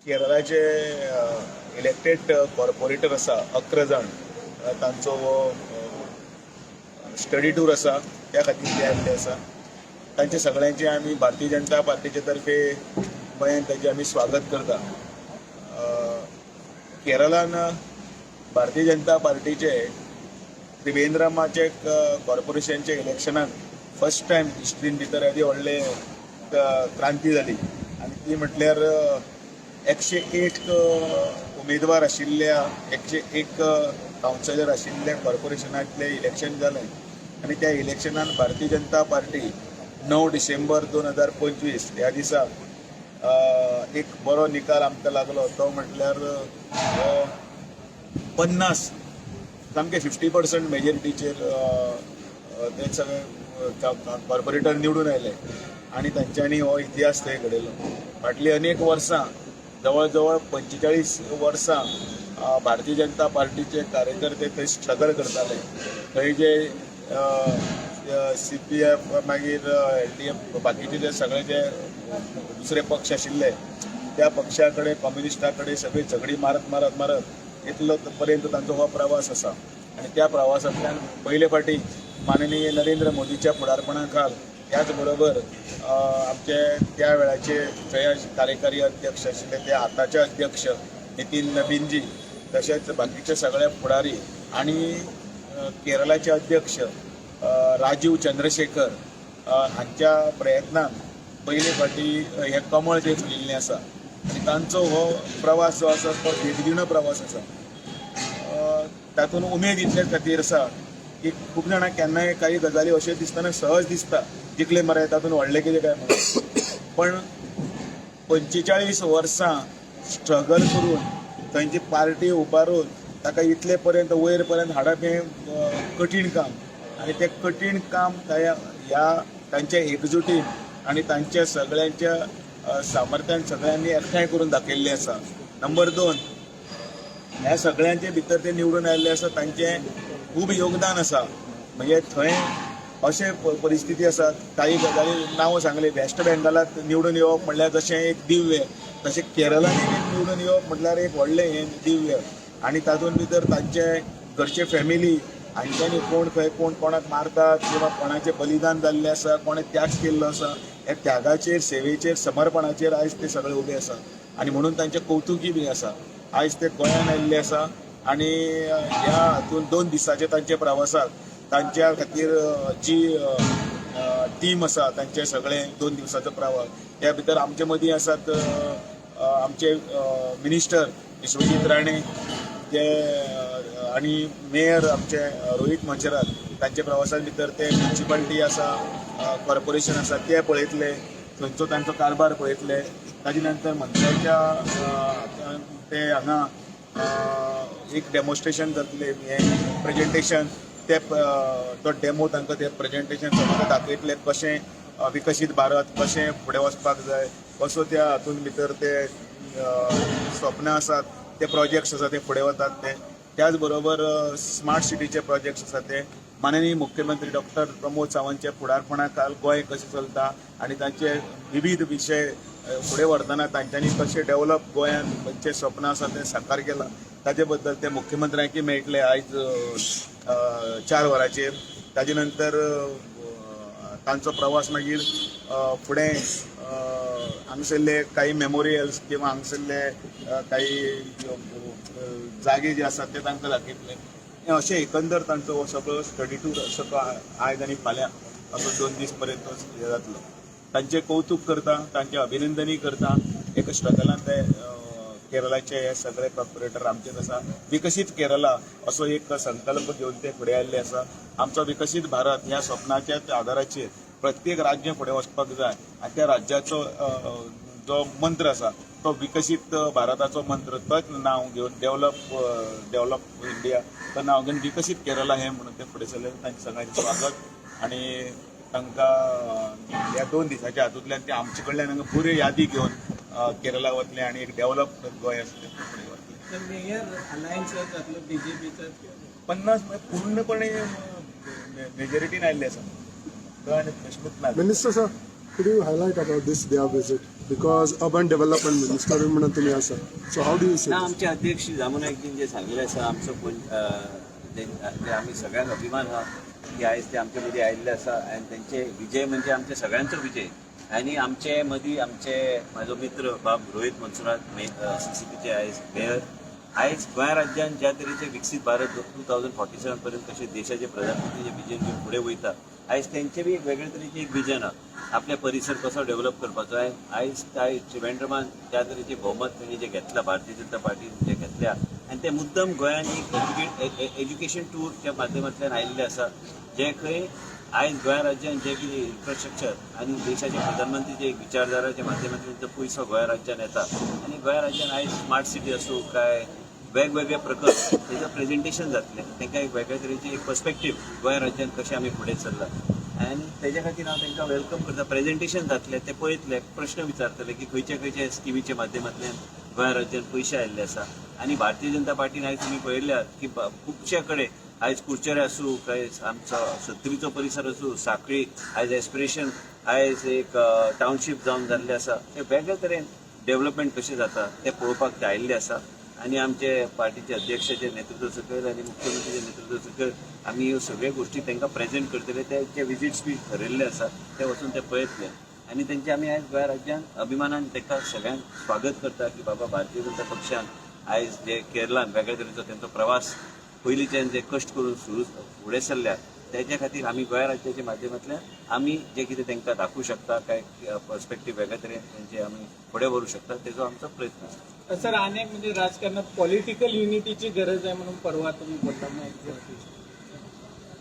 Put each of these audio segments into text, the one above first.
केरळाचे elected corporator आसा 11 जाण, तांचो हो स्टडी टूर आसा, त्या खातीर ते आयिल्ले आसा. तांचे सगळ्यांचे आमी भारतीय जनता पार्टीचे तर्फे गोंयांत तांचे आमी स्वागत करता. केरळान भारतीय जनता पार्टीचे त्रिवेंद्रमाचे कॉर्पोरेशनचे इलेक्शनाक फर्स्ट टायम हिस्ट्रीन भितर येदी व्हडले क्रांती जाली आनी ती म्हटल्यार 101 उमेदवार आशिल्ल्या, 101 कावन्सिलर आशिल्ल्या कॉर्पोरेशनांतलें इलेक्शन जालें आनी त्या इलेक्शनान भारतीय जनता पार्टी 9 डिसेंबर 2025 ह्या दिसा एक बरो निकाल आमकां लागलो. तो म्हटल्यार हो 50, सामके 50% मेजॉरिटीचेर ते सगळे कॉर्पोरेटर निवडून आयले आनी तांच्यांनी हो इतिहास थंय घडयलो. फाटलीं अनेक वर्सां, जवळ जवळ 45 वर्सां भारतीय जनता पार्टीचे कार्यकर्ते थंय स्ट्रगल करताले. थंय जे सीपीएफ, मागीर एलडीएफ, बाकीचे जे सगळे जे दुसरे पक्ष आशिल्ले, त्या पक्षा कडेन, कम्युनिस्टा कडेन सगळी झगडी मारत मारत मारत इतलो पर्यंत तांचो हो प्रवास आसा. आनी त्या प्रवासांतल्यान पयले फावटी माननीय नरेंद्र मोदीच्या फुडारपणा खाल, त्याच बरोबर आमचे त्या वेळाचे थंय कार्यकारी अध्यक्ष आशिल्ले ते आतांचे अध्यक्ष नितीन नबीनजी, तशेंच बाकीचे सगळे फुडारी आनी केरळाचे अध्यक्ष राजीव चंद्रशेखर हांच्या प्रयत्नान पयले फावटी हें कमळ जें फुलिल्लें आसा. आनी तांचो हो प्रवास जो आसा तो देखदिणो प्रवास आसा. तातूंत उमेद इतले खातीर आसा की खूब जाणां केन्नाय काही गजाली अश्यो दिसतना सहज दिसता, जिखले मरे, तातूंत व्हडलें कितें काय म्हणून. पण 45 वर्सां स्ट्रगल करून थंयची पार्टी उबारून ताका इतले पर्यंत वयर पर्यंत हाडप हें कठीण काम आनी तें कठीण काम त्या ह्या तांच्या एकजुटीन आनी तांच्या सगळ्यांच्या सामर्थ्यान सगळ्यांनी एकठांय करून दाखयल्लें आसा. नंबर दोन, ह्या सगळ्यांचे भितर ते निवडून आयिल्ले आसा, तांचें खूब योगदान आसा. म्हणजे थंय अशें परिस्थिती आसा, काही गजाली नांवां सांगली, वेस्ट बेंगालात निवडून येवप म्हणल्यार जशें एक दिव्य, तशें केरळांनी निवडून येवप म्हटल्यार एक व्हडलें हें दिव्य. आनी तातूंत भितर तांचे घरचे फॅमिली हांच्यांनी कोण खंय कोण कोणाक मारतात किंवा कोणाचें बलिदान जाल्लें आसा, कोणें त्याग केल्लो आसा, ह्या त्यागाचेर, सेवेचेर, समर्पणाचेर आयज ते सगळे उबे आसा आनी म्हणून तांचें कौतुकय बी आसा. आयज ते गोंयान आयिल्ले आसा आनी ह्या हातून 2 दिसाचे तांचे प्रवासाक तांच्या खातीर जी टीम आसा, तांचे सगळे 2 दिवसाचो प्रवास, त्या भितर आमचे मदीं आसात आमचे मिनिस्टर विश्वजीत राणे जे आनी मेयर आमचे रोहीत मोंसेरात. तांच्या प्रवासान भितर ते म्युनिसिपालिटी आसा, कॉर्पोरेशन आसा ते पळयतले, थंयचो तांचो कारभार पळयतले. ताजे नंतर मंत्र्याच्या ते हांगा एक डेमॉन्स्ट्रेशन जातलें, हें प्रेजेंटेशन, ते तो डेमो तांकां ते प्रेजेंटेशन सगळें दाखयतले, कशें विकसीत भारत कशें फुडें वचपाक जाय, कसो त्या हातूंत भितर ते स्वप्नां आसात, ते प्रोजेक्ट्स आसा ते फुडें वतात ते. त्याच बरोबर स्मार्ट सिटीचे प्रोजेक्ट्स आसा ते, माननीय मुख्यमंत्री डॉक्टर प्रमोद सावंतच्या फुडारपणा खाल गोंय कशें चलता आनी तांचे विविध विशय फुडें व्हरतना तांच्यांनी कशें डेव्हलप गोंयांत खंयचे स्वप्न आसा तें साकार केलां, ताजे बद्दल ते मुख्यमंत्र्यांकय मेळटले आयज 4 वरांचेर. ताजे नंतर तांचो प्रवास मागीर फुडें हांगसरले काही मेमोरियल्स किंवा हांगसरले काही जागे जे आसात ते तांकां दाखयतले. हें अशें एकंदर तांचो हो सगळो स्टडी टूर असो तो आयज आनी फाल्यां असो 2 दीस पर्यंत हे जातलो. तांचें कौतूक करता, तांचें अभिनंदनूय करता. एक स्ट्रगलान ते केरळाचे हे सगळे कॉर्पोरेटर आमचेच आसा. विकसीत केरला असो एक संकल्प घेवन ते फुडें आयिल्ले आसा. आमचो विकसीत भारत ह्या स्वप्नाच्या आधाराचेर प्रत्येक राज्य फुडें वचपाक जाय आनी त्या राज्याचो जो मंत्र आसा तो विकसीत भारताचो मंत्र, तोच नांव घेवन डेव्हलप डेव्हलप इंडिया तो नांव घेवन विकसीत केरला हें म्हणून ते फुडें सरले. तांचें सगळ्यांचें स्वागत आनी तांकां ह्या 2 दिसाच्या हातूंतल्यान ते आमचे कडल्यान हांगा बऱ्यो यादी घेवन केरला वतले आनी एक डेव्हलप गोंय आसा तें फुडें वतले. तर मेयर अलायन्स जातलो बीजेपीचा? 50 पूर्णपणे मेजॉरिटीन आयिल्ले आसा, तो आनी प्रश्नूच ना. Minister sir, could you highlight about this their visit? Because urban development minister म्हणून तुमी आसा, so how do you see? ना, आमचे अध्यक्ष श्री दामू नायकजीन जे सांगिल्लें आसा, आमचो पण ते आमी सगळ्यांक अभिमान आहा की आयज ते आमचे मदीं आयिल्ले आसा आनी तेंचे विजय म्हणजे आमचे सगळ्यांचो विजय. आनी आमचे मदीं आमचे म्हाजो मित्र बाब रोहीत मनसुरात, सीसीपीचे आयज मेयर, आयज गोंय राज्यान ज्या तरेचे विकसीत भारत 2047 पर्यंत कशें देशाचे प्रधानमंत्रीचे विजन घेवन फुडें वयता, आयज तेंचे बी एक वेगळे तरेचे एक विजन आहा, आपल्या परिसर कसो डेव्हलप करपाचो आहे. आयज काय त्रिवेंद्रमान ज्या तरेचे भोवमत तेणी जे घेतला, भारतीय जनता पार्टीन जे घेतल्या आनी ते मुद्दम गोंयान एक एज्युकेशन टूरच्या माध्यमांतल्यान आयिल्ले आसा, जे खंय आयज गोंय राज्यान जे कितें इन्फ्रास्ट्रक्चर आनी देशाचे प्रधानमंत्रीचे एक विचारधाराच्या माध्यमांतल्यान जो पयसो गोंय राज्यान येता आनी गोंय राज्यान आयज स्मार्ट सिटी आसूं काय वेगवेगळे प्रकल्प, तेजो प्रेजेंटेशन जातलें. तांकां एक वेगळे तरेची एक पर्सपेक्टीव गोंय राज्यान कशें आमी फुडें चल्ला आनी तेज्या खातीर हांव तांकां welcome करता. प्रेजेंटेशन जातलें, ते पळयतले, प्रश्न विचारतले की खंयच्या खंयच्या स्किमीच्या माध्यमांतल्यान गोंय राज्यान पयशे आयिल्ले आसा. आनी भारतीय जनता पार्टीन आयज तुमी पळयल्यात की खुबशे कडेन आयज कुडचडे आसूं काय आमचो सत्तरीचो परिसर आसूं, साखळी आयज एस्पिरेशन आयज एक टावनशीप जावन जाल्लें आसा, ते वेगळे तरेन डेव्हलपमेंट कशें जाता तें पळोवपाक ते आयिल्ले आसा. आनी आमचे पार्टीचे अध्यक्षाचे नेतृत्व सकयल आनी मुख्यमंत्रीचे नेतृत्व सकयल आमी ह्यो सगळ्यो गोश्टी तांकां प्रेजेंट करतले. ते विजिट्स बी ठरयल्ले आसा, ते वचून ते पळयतले आनी तेंचे आमी आयज गोंय राज्यान अभिमानान तांकां सगळ्यांक स्वागत करता की बाबा, भारतीय जनता पक्षान आयज जे केरलान वेगळे तरेचो तेंचो प्रवास पयलींच्यान जे कश्ट करून सुरू फुडें सरल्या, तेच्या खातीर आमी गोंय राज्याच्या माध्यमांतल्यान आमी जे कितें तांकां दाखोवंक शकता काय पर्सपेक्टीव वेगळे तरेन तेंचे आमी फुडें व्हरूंक शकता, तेजो आमचो प्रयत्न आसा. सर, अनेक म्हणजे राजकारणात पॉलिटिकल युनिटीची गरज आहे म्हणून परवा तुम्ही बोलला ना.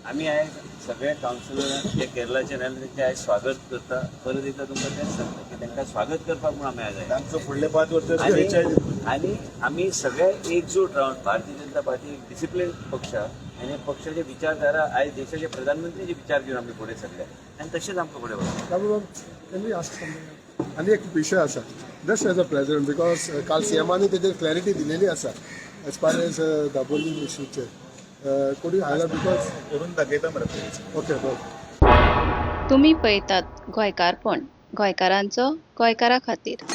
आमी आयज सगळे कावन्सिलरांक जे केरलाचे आयले तेंचें आयज स्वागत करता. परत एकदा तुमकां तेंच सांगता की तांकां स्वागत करपाक म्हूण आमी आयज आयले. आमचो फुडले 5 वर्सां आनी शुभेच्छा. आनी आमी सगळे एकजूट रावन, भारतीय जनता पार्टी एक डिसिप्लीन पक्ष आनी पक्षाचे विचारधारा आयज देशाचे प्रधानमंत्रीचे विचार घेवन आमी फुडें सरले आनी तशेंच आमकां फुडें वचपाक. Can we ask something? आनी एक विशय आसा, just as a president, because काल सीएमानी तेजेर क्लॅरिटी दिलेली आसा एज फार एज दाबोलीम इशूचेर, could you highlight because करून दाखयता मरे पळय. ओके, बरें. तुमी पळयतात गोंयकारपण, गोंयकारांचो गोंयकारा खातीर.